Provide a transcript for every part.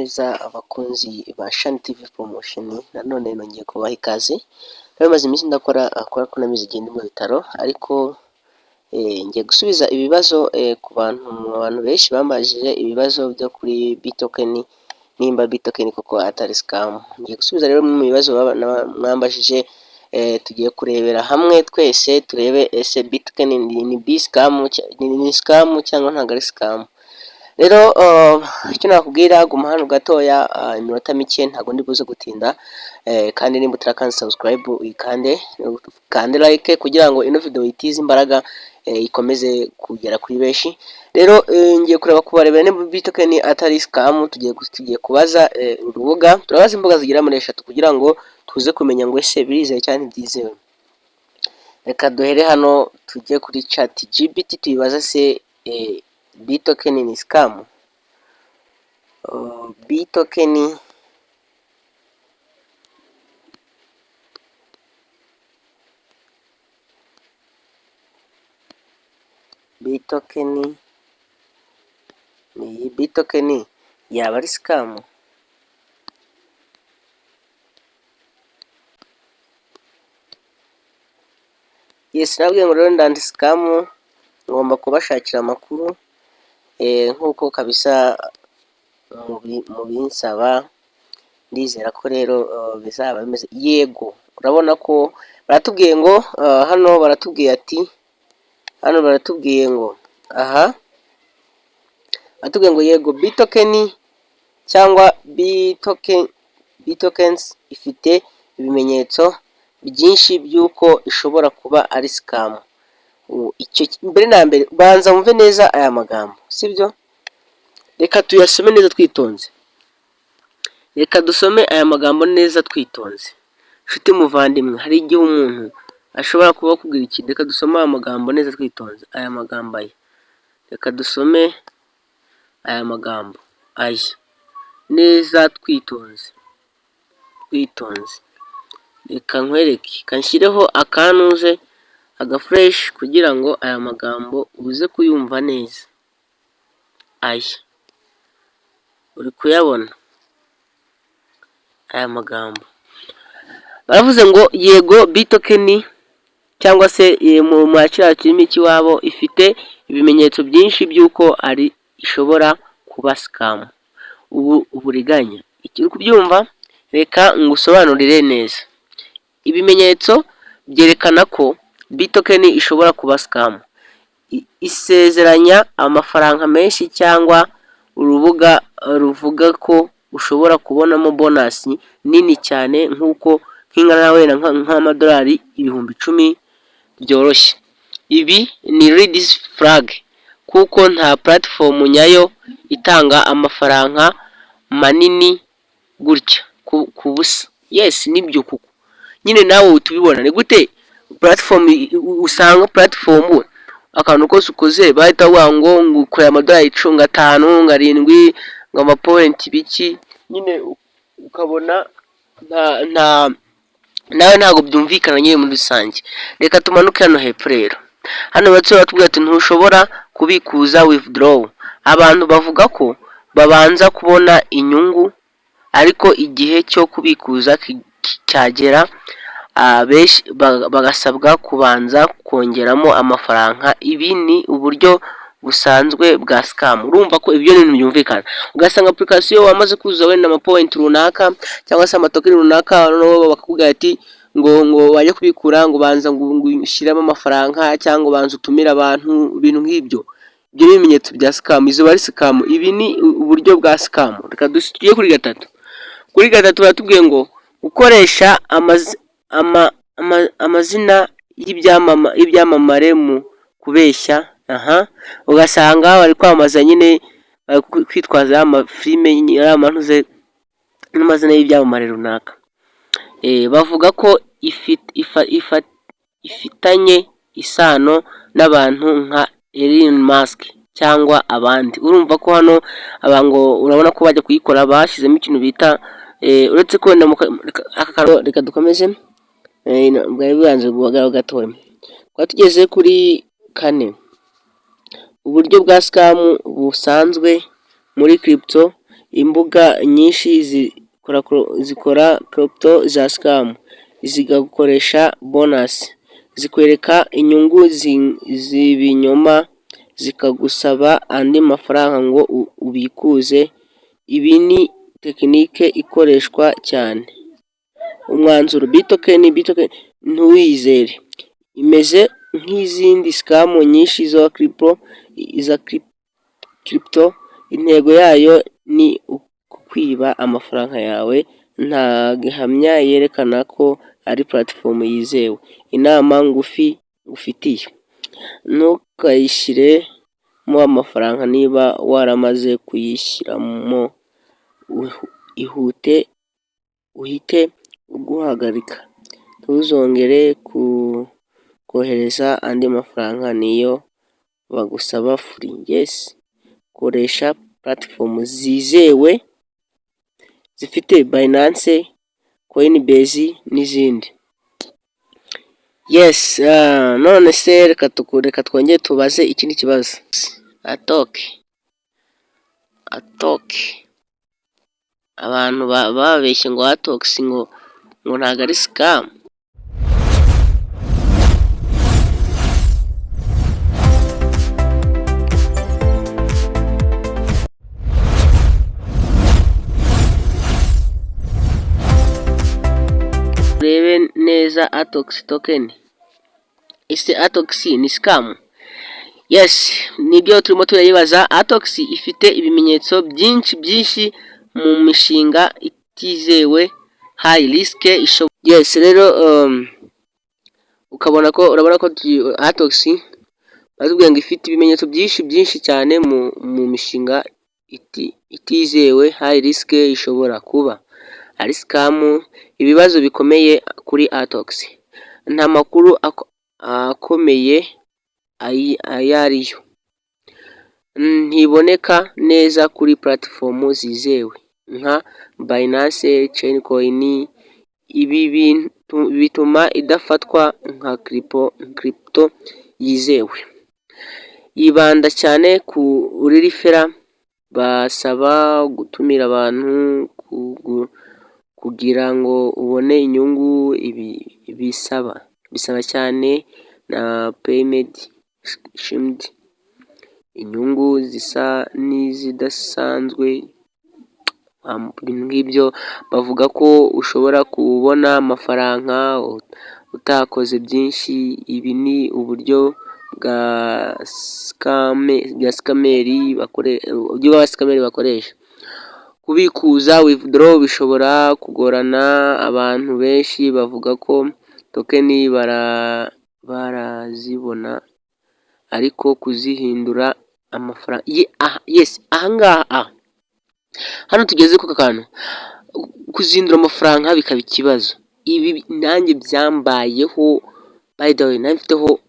Neza abakunzi ba Shani TV Promotion, nanone nongeye kubaha ikaze. Nari maze iminsi ndakora akora ko namize igihe ndi mu bitaro, ariko ngiye gusubiza ibibazo ku bantu benshi bambajije ibibazo byo kuri Bitoken, nimba Bitoken koko atari scam. Ngiye gusubiza rero mu bibazo mwambajije, tugiye kurebera hamwe twese turebe ese Bitoken ni scam cyangwa ntabwo ari scam. Rero icyo nakubwira, guma hano gatoya iminota mike, ntabwo ndi buze gutinda, kandi nimba utarakanda subscribe uyikande, ukande like kugira ngo ino video itize imbaraga, ikomeze kugera kuri benshi. Rero ngiye kureba kubarebera niba Bitoken atari scam. Tugiye kubaza urubuga, turabaza imbuga zigera muri eshatu kugira ngo tuze kumenya ngo ese birizewe cyangwa ntibyizewe. Reka duhere hano tujye kuri ChatGPT tuyibaza se Bitoken ni scam? Bitoken Bitoken ni Bitoken yaba ari scam? Yes, nabwiye ngo rero ndandi scam, ngomba kubashakira amakuru nk'uko kabisa mubinsaba. Ndizera ko rero bizaba bimeze. Yego, urabona ko baratubwiye ngo hano baratubwiye ati, hano baratubwiye ngo, aha baratubwiye ngo yego, Bitoken cyangwa Bitoken Bitokens ifite ibimenyetso byinshi by'uko ishobora kuba ari scam. Icyo mbere na mbere, banza wumve neza aya magambo, sibyo? Reka tuyasome neza twitonze. Reka dusome aya magambo neza twitonze. Nshuti muvandimwe, hari igihe umuntu ashobora kuba akubwira ikintu. Reka dusome aya magambo neza twitonze. Aya magambo aya. Reka dusome aya magambo aya neza twitonze. Twitonze. Reka nkwereke, kanshyireho akantuze agafureshi kugira ngo aya magambo uze kuyumva neza. Aya uri kuyabona? Aya magambo baravuze ngo yego, Bitoken cyangwa se mu kiriya kirimi cy'iwabo ifite ibimenyetso byinshi by'uko ari ishobora kuba scam. Ubu uburiganya. Uri kubyumva? Reka ngusobanurire neza. Ibimenyetso byerekana ko Bitoken ishobora kuba scam. Isezeranya amafaranga menshi cyangwa urubuga ruvuga ko ushobora kubonamo bonus nini cyane, nk'uko nk'ingana wenda nk'amadolari 10,000 byoroshye. Ibi ni red flag kuko nta platform nyayo itanga amafaranga manini gutya ku busa. Yes, nibyo kuko nyine nawe tubibona. Ni gute platform, usanga platform akantu kose ukoze bahita bavuga ngo ukoreye amadolari icumi, ngo atanu, ngo arindwi, ngo amapoint biki, nyine ukabona nta nawe ntabwo byumvikana nyine muri rusange. Reka tumanuke hano hepfo rero. Hano batubwira ati ntushobora kubikuza, withdraw. Abantu bavuga ko babanza kubona inyungu, ariko igihe cyo kubikuza cyagera benshi bagasabwa kubanza kongeramo amafaranga. Ibi ni uburyo busanzwe bwa scam. Urumva ko ibyo bintu byumvikana, ugasanga application wamaze kuzuza wenda amapoint runaka cyangwa se amatoken runaka, noneho bakakubwira ati ngo wajya kubikura ngo banza ngo ushyiremo amafaranga cyangwa ubanza utumire abantu, ibintu nk'ibyo. Ibyo ni ibimenyetso bya scam, izo ari scam. Ibi ni uburyo bwa scam. Reka tujye kuri gatatu. Kuri gatatu baratubwiye ngo gukoresha amazina y'ibyamamare mu kubeshya. Aha ugasanga bari kwamamaza nyine, bari kwitwaza amafilime, amantuze n'amazina y'ibyamamare runaka. Bavuga ko ifitanye isano n'abantu nka Elon Musk cyangwa abandi. Urumva ko hano aba ngo urabona ko bajya kuyikora bashyizemo ikintu bita, uretse ko reka dukomeze, bwari bubanze guhagarara gatoya. Twari tugeze kuri kane, uburyo bwa scam busanzwe muri crypto. Imbuga nyinshi zikora crypto za scam, zigakoresha bonus, zikwereka inyungu z'ibinyoma, zikagusaba andi mafaranga ngo ubikuze. Ibi ni tekinike ikoreshwa cyane. Umwanzuro: Bitoken ntuwizere, imeze nk'izindi scam nyinshi za crypto. Intego yayo ni ukwiba amafaranga yawe, nta gihamya yerekana ko ari platform yizewe. Inama ngufi ngufitiye: ntukayishyiremo amafaranga. Niba waramaze kuyishyiramo, ihute uhite uguhagarika, ntuzongere kohereza andi mafaranga niyo bagusaba free. Yes, koresha platform zizewe zifite Binance, Coinbase n'izindi. Yes, none se reka twongere tubaze ikindi kibazo. Atoke abantu bababeshye ngo Atox ngo ntabwo ari scam. Urebe neza Atox token. Ese Atox ni scam? Yes, nibyo turimo turayibaza. Atox ifite ibimenyetso byinshi byinshi mu mishinga itizewe, high risk. Yes, rero ukabona ko, urabona ko Atox baratubwira ngo ifite ibimenyetso byinshi byinshi cyane mu mishinga itizewe, high risk, ishobora kuba ari scam. Ibibazo bikomeye kuri Atox: nta makuru akomeye ayo ariyo, ntiboneka neza kuri platform zizewe nka Binance, Chaincoin. Ibi bituma idafatwa nka crypto yizewe. Yibanda cyane kuri referral, basaba gutumira abantu kugira ngo ubone inyungu. Ibi bisaba cyane na pyramid scheme, inyungu zisa n'izidasanzwe, ibintu nk'ibyo. Bavuga ko ushobora kubona amafaranga utakoze byinshi. Ibi ni uburyo bwa scammer, uburyo aba scammer bakoresha. Kubikuza, withdraw, bishobora kugorana. Abantu benshi bavuga ko token barazibona ariko kuzihindura amafaranga. Yes, ahangaha hano tugeze ku kantu, kuzihindura amafaranga bikaba ikibazo. Ibi nanjye byambayeho. By the way, nari mfiteho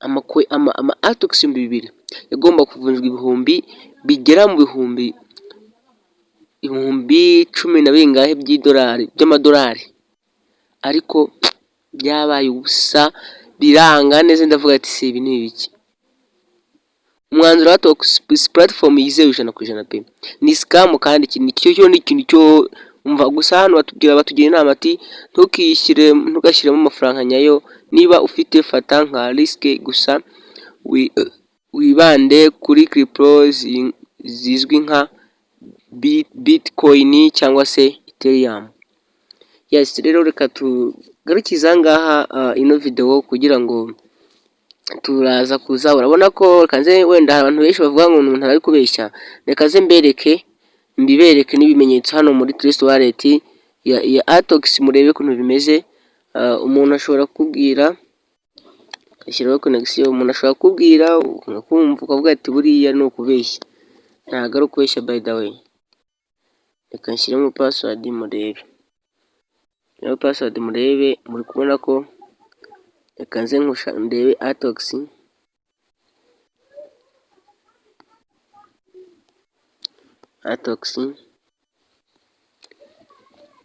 ama Atox 2000 yagomba kuvunjwa ibihumbi bigera mu bihumbi cumi na bingahe by'idolari, by'amadolari, ariko byabaye ubusa, biranga neza. Ndavuga ati: "Se ibi ni ibiki?" Umwanzuro wa Atox: platform yizewe 100% pe, ni scam. Kandi iki cyo ni ikintu cyo umva gusa. Hano batubwira, batugira inama ati: "Ntukishyire, ntugashyiremo amafaranga nyayo. Niba ufite, fata nka risk gusa, wibande kuri crypto zizwi nka Bitcoin cyangwa se Ethereum." Yes, rero reka tugarukize aha ngaha ino video kugira ngo turaza kuza. Urabona ko kanze wenda abantu benshi bavuga ngo umuntu ari kubeshya. Reka ze mbereke, mbibereke n'ibimenyetso hano muri Trust Wallet ya Atox, murebe ukuntu bimeze. Umuntu ashobora kukubwira agashyiraho connection, umuntu ashobora kukubwira ukumva ukavuga ati: "Buriya ni ukubeshya." Ntabwo ari ukubeshya. By the way, reka nshyiremo password murebe, nshyiremo password murebe. Muri kubona ko, reka nze ndebe Atox. Atox,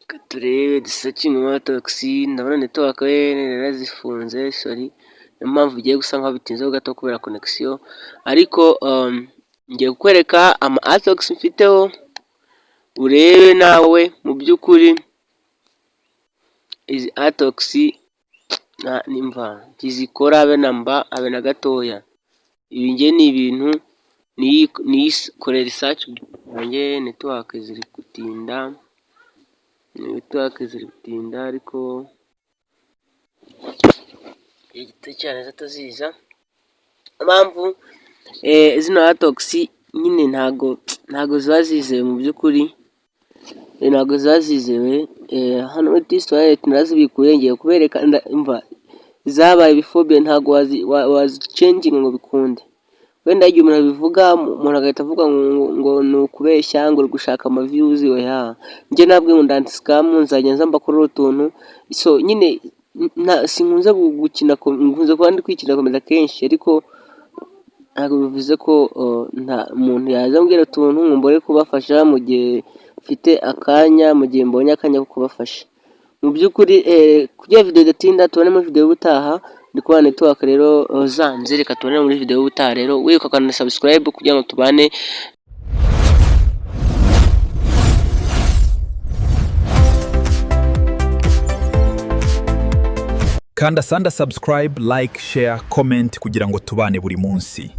reka turebe, dusearchinge Atox. Ndabona network narazifunze, sorry, niyo mpamvu bigiye gusa nkaho bitinzeho gato kubera connection. Ariko ngiye kukwereka ama Atox mfiteho. Urebe nawe mu by'ukuri izi Atox nimva ntizikora habe na mba, habe na gatoya. Ibi njye ni ibintu nikorera research yanjye. Network ziri gutinda, network ziri gutinda, ariko igihe gito cyane zitaziza. Impamvu zino Atox nyine ntago ziba zizewe mu by'ukuri, ntago ziba zizewe. Hano muri Trust Wallet narazibikuye, ngiye kubereka. Umva, zabaye ibifobe, ntago wazichanginga ngo bikunde. Wenda igihe umuntu abivuga, umuntu agahita avuga ngo ni ukubeshya, ngo uri gushaka amaviews. Oya, njye nabwo ngo ndi anti scam, nzajya nza mbakorera utuntu. So nyine sinkunze gukina, nkunze kuba ndi kwikina comedy kenshi, ariko ntabwo bivuze ko nta muntu yaza ambwira utuntu ngo mbure kubafasha mu gihe mfite akanya, mu gihe mbonye akanya ko kubafasha. Mu by'ukuri, kugira video idatinda, tubone muri video y'ubutaha. Ndi kubona network rero zanze, reka tubone muri video y'ubutaha. Rero wibuka ukanda subscribe kugira ngo tubane. Kanda sanda subscribe, like, share, comment kugira ngo tubane buri munsi.